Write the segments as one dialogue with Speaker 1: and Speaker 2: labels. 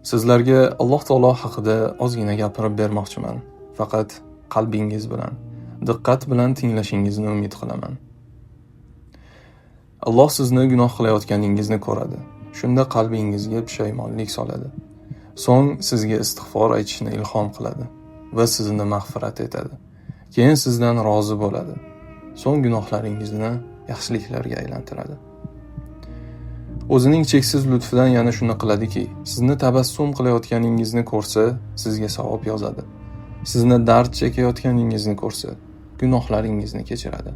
Speaker 1: Sizlarga Alloh taolo haqida ozgina gapirib bermoqchiman. Faqat qalbingiz bilan, diqqat bilan tinglashingizni umid qilaman. Alloh sizni gunoh qilayotganingizni ko'radi. Shunda qalbingizga pushaymonlik soladi. So'ng sizga istig'for aytishni ilhom qiladi va sizni mag'firat etadi. Keyin sizdan rozi bo'ladi. So'ng gunohlaringizni yaxshiliklarga aylantiradi. O'zining cheksiz lutfidan yana shuni qiladiki, sizni tabassum qilayotganingizni ko'rsa, sizga savob yozadi. Sizni dard chekayotganingizni ko'rsa, gunohlaringizni kechiradi.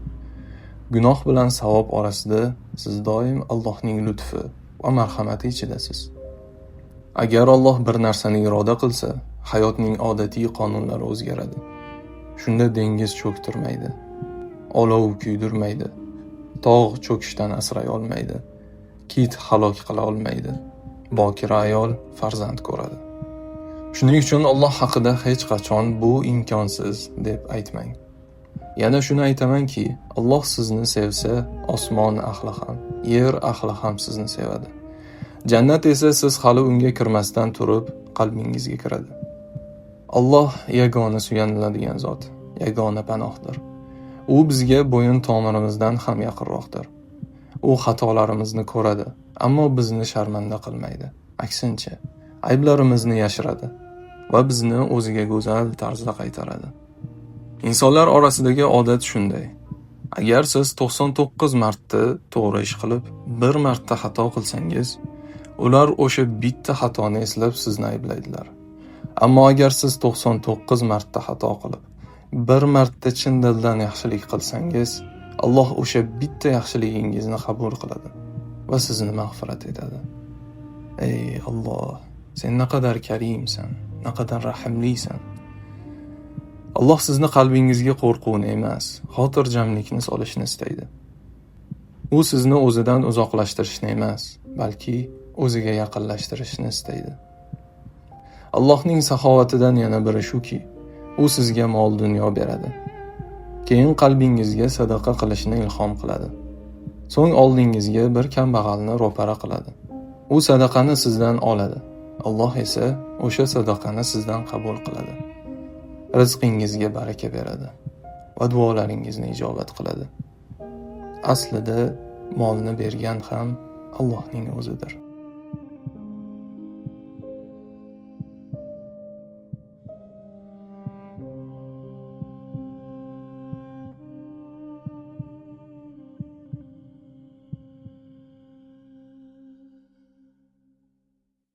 Speaker 1: Gunoh bilan savob orasida siz doim Allohning lutfi va marhamati ichidasiz. Agar Alloh bir narsani iroda qilsa, hayotning odatiy qonunlari o'zgaradi. Shunda dengiz cho'ktirmaydi, olov kuydirmaydi, tog' cho'kishdan asray olmaydi, kit halok qila olmaydi, bokira ayol farzand ko'radi. Shuning uchun Alloh haqida hech qachon bu imkonsiz deb aytmang. Yana shuni aytamanki, Alloh sizni sevsa, osmon ahli ham, yer ahli ham sizni sevadi. Jannat esa siz hali unga kirmasdan turib qalbingizga kiradi. Alloh yagona suyaniladigan zot, yagona panohdir. U bizga bo'yin tomirimizdan ham yaqinroqdir. U xatolarimizni ko'radi, ammo bizni sharmanda qilmaydi. Aksincha, ayblarimizni yashiradi va bizni o'ziga go'zal tarzda qaytaradi. Insonlar orasidagi odat shunday. Agar siz 99 marta to'g'ri ish qilib, bir marta xato qilsangiz, ular o'sha bitta xatoni eslab sizni ayblaydilar. Ammo agar siz 99 marta xato qilib, bir marta chin dildan yaxshilik qilsangiz, Alloh o'sha bitta yaxshiligingizni qabul qiladi va sizni mag'firat etadi. Ey Alloh, sen naqadar karimsan, naqadar rahimlisan. Alloh sizni qalbingizga qo'rquvni emas, xotirjamlikni solishni istaydi. U sizni o'zidan uzoqlashtirishni emas, balki o'ziga yaqinlashtirishni istaydi. Allohning saxovatidan yana biri shuki, u sizga mol-dunyo beradi. Keyin qalbingizga sadaqa qilishni ilhom qiladi. So'ng oldingizga bir kambag'alni ro'para qiladi. U sadaqani sizdan oladi. Alloh esa o'sha sadaqani sizdan qabul qiladi. Rizqingizga baraka beradi va duolaringizni ijobat qiladi. Aslida molni bergan ham Allohning o'zidir.